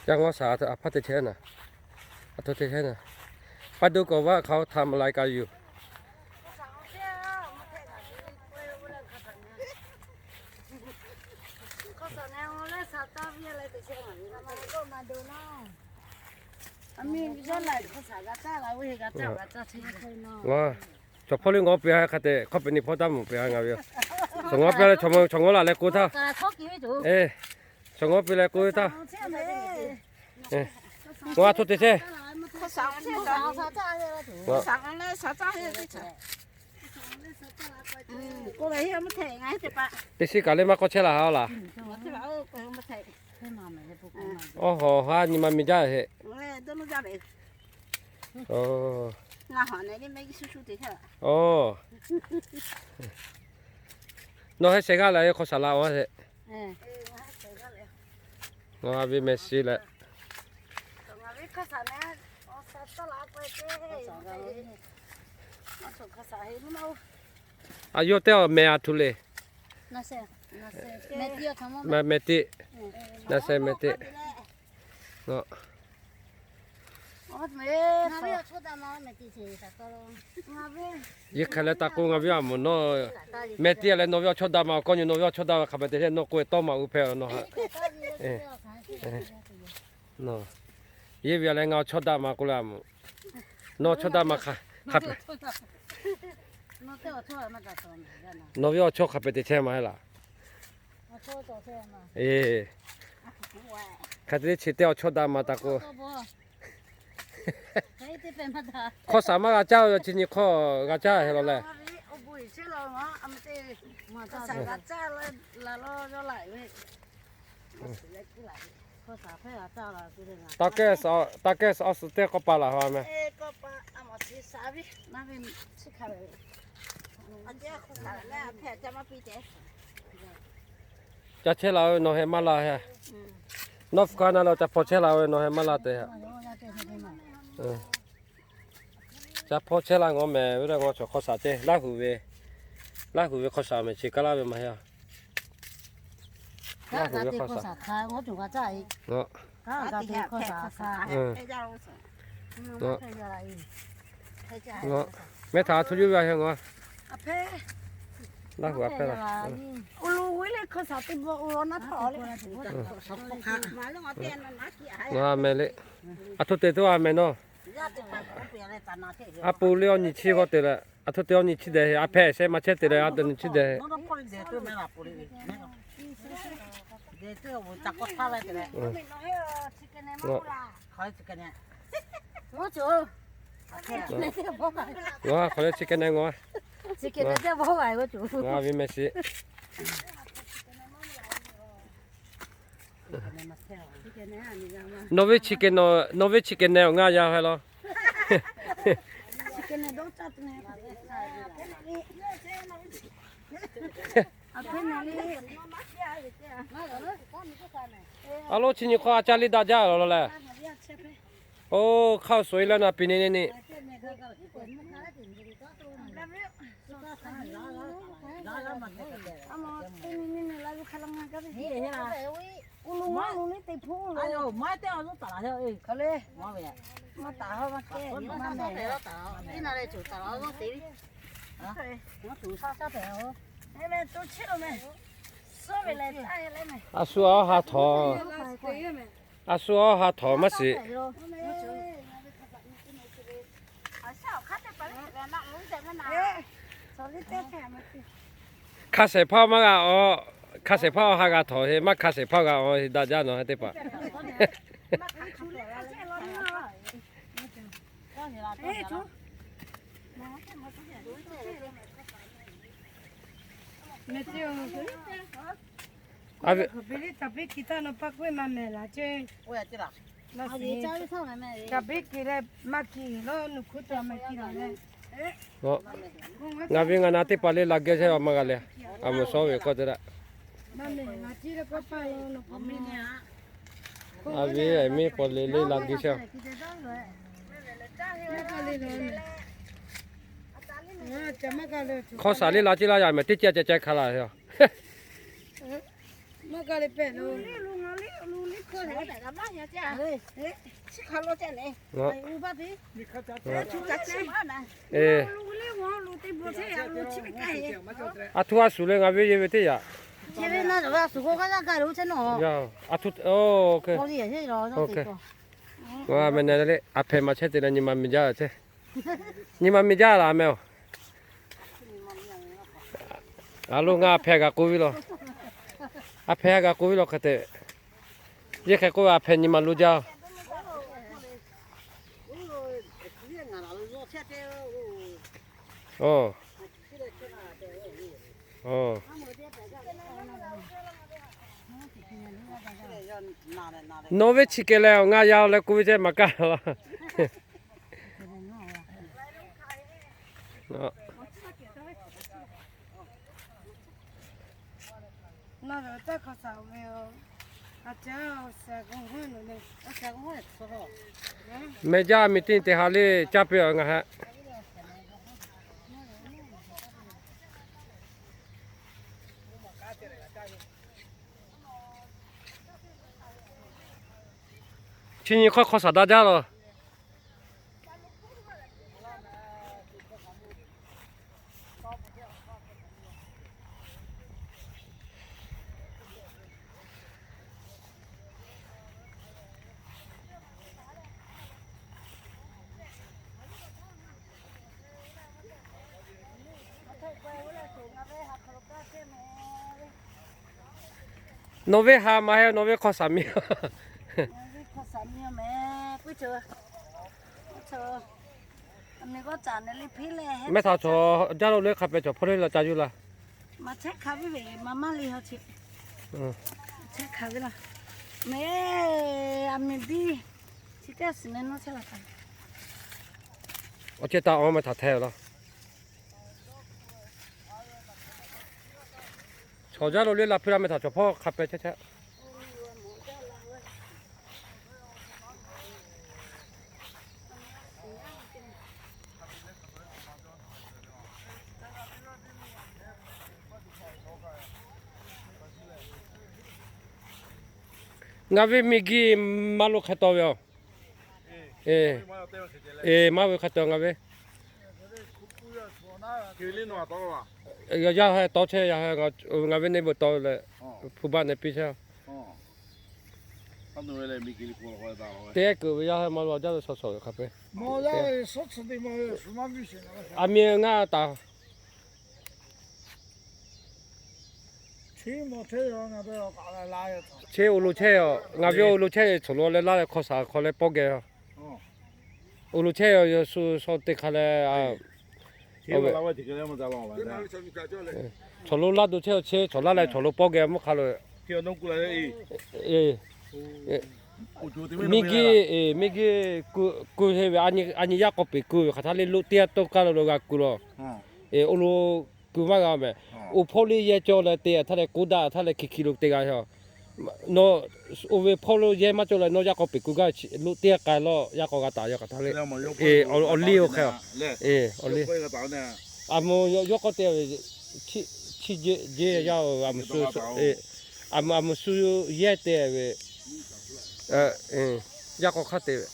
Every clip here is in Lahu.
Ca ngawˇ shaˍ a hpaˇ te chehˇ naˍ, a htoꞈ te chehˇ naˍ. ไปดูก่อนว่าเขาทำอะไรกันอยู่ Chaw hpawˇ liˇ ngawˇ piˇ ha hk'a te, hk'awˇ peꞈ nyi hpawˇ taˇ mawˬ piˇ ha ngaˬ ve yoˬ. Chaw ngawˇ piˇ leh chaw ngawˇ laˬ leh k'oˆ htaˇ, chaw ngawˇ piˇ leh k'oˆ htaˇ, ngawˇ a htoꞈ te chehˇ. Teˇ shiˉ kaꞈ leh maˇ k'awꞈ chehˇ laˬ ha laˬ. Awˬ hawˬ ha nyi ma miˬ jaˇ heˆ. Nawˬ heˆ sheh g'aˇ leh hk'awˇ shaˍ laꞈ awˬ heˆ. Ngaˬ ve mehˍ shiˍ leh, a yawˇ teˇ awˬ mehˍ a htoꞈ le. Mehˍ teˇ, na sheh mehˍ teˇ. Yeˇ hk'e leh taˇ k'oˆ, ngaˬ ve a moˍ nawˇ mehˍ teˇ leh nawˬ ve awˬ chawˇ daꞈ ma awˬ kawˇ nyi, nawˬ ve awˬ chawˇ daꞈ ma hk'a mehˍ teˇ nawˬ k'oˆ ve tawˇ ma uˉ hpehꞈ nawˬ ha. Yeˇ ve a leh ngaˬ awˬ chawˇ daꞈ ma k'oˆ leh a moˍ, nawˬ chawˇ daꞈ ma hk'a, nawˬ ve awˬ chawˇ hk'a pehꞈ te chehˇ ma heˆ laˬ. Hk'e te chi teˇ awˬ chawˇ daꞈ ma taˇ k'oˆ. Hk'awˇ shaˍ maˇ g'a caˇ, chi nyi hk'awˇ g'a caˇ heˆ law leh. Taˇ kehˉ, taˇ kehˉ awˬ suhˍ teˇ k'awˇ pa laˬ ha meh. Ca chehˇ la ve nawˬ heh maˇ la heh. Nawˬ hpu ka na la ca hpaw chehˇ la ve nawˬ heh maˇ la te. Ca hpaw chehˇ la ngawˬ mehˍ ve le, ngawˬ chaw hk'awˇ shaˍ te Laˇ huˍ ve, Laˇ huˍ ve hk'awˇ shaˍ mehˍ chi kaˇ laˇ ve maˇ heˆ a. Laˇ huˍ ve hk'awˇ shaˍ. Mehˆ htaꞈ a htoꞈ yuˬ ve a heh ngawˬ. Laˇ huˍ a hpehˇ la. Ngaˬ mehˍ le. A htoꞈ te tuˬ a mehˍ nawˇ. A pu le awˬ nyi chiˇ g'awˇ te leh, a htoꞈ te awˬ nyi chiˇ dehꞈ heˆ, a hpehˇ shehˍ ma chehˇ te leh a htoꞈ nyi chiˇ dehꞈ heˆ. Ngaˬ hk'aˬ leh chi hk'e ne ngaˬ, ngaˬ ve mehˍ shiˍ. Nawˬ ve chi kehˬ, nawˬ ve chi kehˬ neh awˬ ngaˇ yaˇ heh law. A lo chi nyi hk'aw a caˇ liˇ daꞈ jaˇ law leh. Oˇ hk'aˇ suh-e leh na piˬ ne ne ni. A shu a ha htawnˍ, a shu a ha htawnˍ maˇ shiˍ. Hk'a shehˍ hpaˇ maˇ g'a aw, hk'a shehˍ hpaˇ awˬ ha g'a htawnˍ heˆ, maˇ hk'a shehˍ hpaˇ g'a aw daꞈ jaˇ nawˬ teˇ hpaˍ. Ngaˬ ve ngaˬ na teˇ hpaˍ le la geh chehˇ a maˇ g'a le. A moˍ shawˉ ve k'oˆ te daꞈ. A ve miˇ paw le le la geh chehˇ a. Hk'awˇ shaˍ le la ceˇ laˇ yaꞈ mehˍ teˇ ceˇ ceh ceh hk'a laˬ heˆ a. A htoˇ a shuˍ leh ngaˬ ve yehˬ ve teˇ yaꞈ. Aˬ, a hpehꞈ maˇ chehˇ te leh nyi ma miˬ jaˇ ceˇ. Nyi ma miˬ jaˇ laˬ meh oˬ. A lo ngaˬ a hpehꞈ g'a k'oˆ ve laˬ. A hpehꞈ g'a k'oˆ ve laˬ hk'e te. Yehˬ hk'e k'oˆ ve a hpehꞈ nyi ma lo jaˇ. Nawˬ ve chi kehˬ leh ngaˬ yaˇ leh k'oˆ ve ceˇ maˇ kaˇ laˬ. Meh jaˇ miˬ tiˇ te ha le caˇ piˇ a ngaˬ htaꞈ. Chi nyi hk'aw hk'aw shaˍ daꞈ jaˇ laˬ. Nawˬ ve ha maˇ heˆ, nawˬ ve hk'aw shaˍ miˇ. Mehˆ htaꞈ chaw jaˇ lo le hk'a pehꞈ cawˬ hpawˇ le la ca yuˬ laˇ. Awˬ ceh taˇ awˬ meh htaꞈ htehˇ laˇ. Chaw jaˇ lo le la hpuiˇ la meh htaꞈ cawˬ hpawˇ hk'a pehꞈ chehˇ chehˇ. Ngaˬ ve miˬ guiˬ maˇ lo hk'e taw ve aˬ. Eˬ, maˇ ve hk'e taw ngaˬ ve. Yaˇ hui taw chehˇ, yaˇ hui ngaˬ ve neˇ beuꞈ taw leh, hpu baˆ neh piˇ chehˇ. Teˇ kuiˬ ve yaˇ hui maˇ lo jaˇ ve shaw shaw ve hk'a peu. Aˬ miˬ ngaˇ taˍ. Cheˇ oˇ lo chehˇ a, ngaˬ ve oˇ lo chehˇ ve chaw lo leh laˇ leh hk'aw shaˍ hk'aw leh pawˇ geh a. Oˇ lo chehˇ a, yawˇ shu shaw teˇ hk'a leh, chaw lo laˇ do chehˇ a, cheˇ chaw laˇ leh chaw lo pawˇ geh mvuhˇ hk'a lo. Miˬ guiˬ, miˬ guiˬ kuˬ heˆ ve, a nyi yaˇ k'aw peˍ kuˬ ve hk'aˬ htaˇ le lo teˇ g'aˇ toˇ kaˇ lo lo g'a kuˬ laˬ. Oˇ lo kuˬ maˇ g'a meh. Oˇ hpawˇ le yehˇ cawˇ leh te htaˇ leh k'oˆ daꞈ htaˇ leh hki hki lo te g'a a. Nawˬ oˇ ve hpawˇ lo yehˇ maˇ cawˇ leh nawˬ yaˇ k'aw peˍ kuˬ gaˇ lo teˇ g'aˇ k'ai lawˇ, yaˇ k'aw g'a taˍ yaˇ hk'aˬ htaˇ le. Awˬ liˇ oˇ hk'e a. Awˬ liˇ. A mvuh yawˇ k'aw te ve, chi jeˇ yaˇ, a mvuh shu yehˇ te ve, yaˇ k'aw hk'aˇ te ve.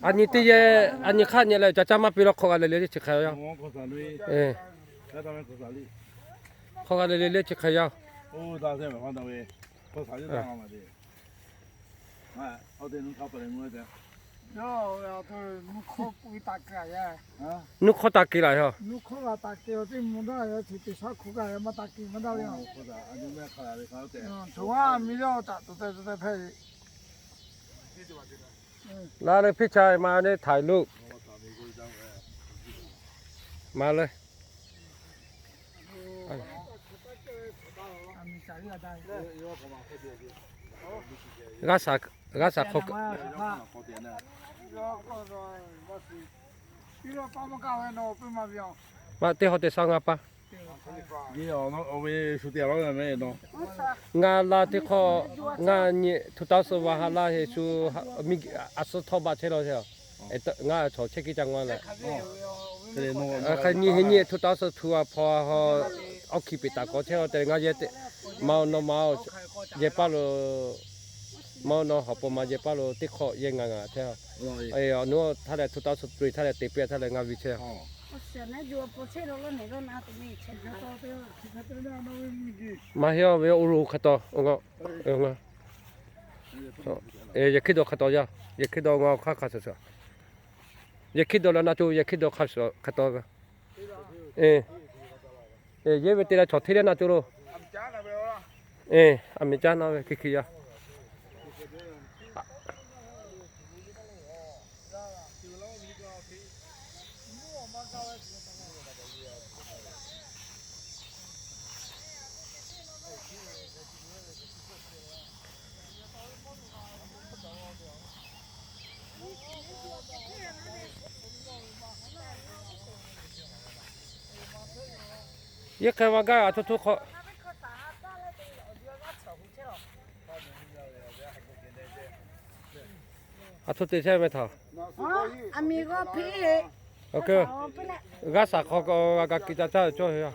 A nyi teˇ yehˇ, a nyi hk'aˇ nyi leh ca caˇ maˇ piˇ law, hk'aw g'a le le chi hk'e yaˇ. Hk'aw g'a le le le chi hk'e yaˇ. Nuˇ hk'awˇ taˇ keu laˬ yaˇ. Laˇ leh hpiˇ cha ma neˇ htaiˍ lo. Ma le. G'a shaˍ hk'aw, ma teˇ hawˉ te shaˉ ngaˇ paˇ. Ngaˬ la teˇ hk'awꞈ, ngaˬ nyi htu taˇ suh va ha laˇ heˆ shu, a suh htawˇ baˆ chehˇ law heˆ a. Ngaˇ chaw chehˇ kiˇ ca ngaw leh, hk'aˬ nyiˇ heˆ nyiˇ two thousand two a hpaw a haw, awˇ hkiˬ peꞈ taˍ k'awꞈ chehˇ a te leh ngaˇ yehˬ teˇ, ma naw ma, yehˬ paˇ lo, ma naw hawˍ pon ma yehˬ paˇ lo teˇ hk'awꞈ yehˬ ngaˬ ngaˬ chehˇ a. Awˬ nuˉ htaˇ leh two thousand three htaˇ leh te piˇ htaˇ leh ngaˇ viˇ chehˇ a. Maˇ heˆ a ve, oˇ lo hk'a taw, yehˬ hkiˆ dawˬ hk'a taw yaˇ, yehˬ hkiˆ dawˬ ngaˬ hk'aˇ hk'a shuˍ shuˍ, yehˬ hkiˆ dawˬ leh na co, yehˬ hkiˆ dawˬ hk'a shuˍ hk'a taw. Yehˬ ve te leh chaw hteˇ leh na co lo. Aˬ miˍ caˇ na ve hk'e hk'e yaˇ. Yehˬ hk'e maˇ gaˇ, aˬ htoꞈ htoꞈ hk'aw, aˬ htoꞈ te chehˇ ve htaꞈ, g'aˇ shaˍ hk'aw g'a ga ki ca caˇ cawˇ ve a.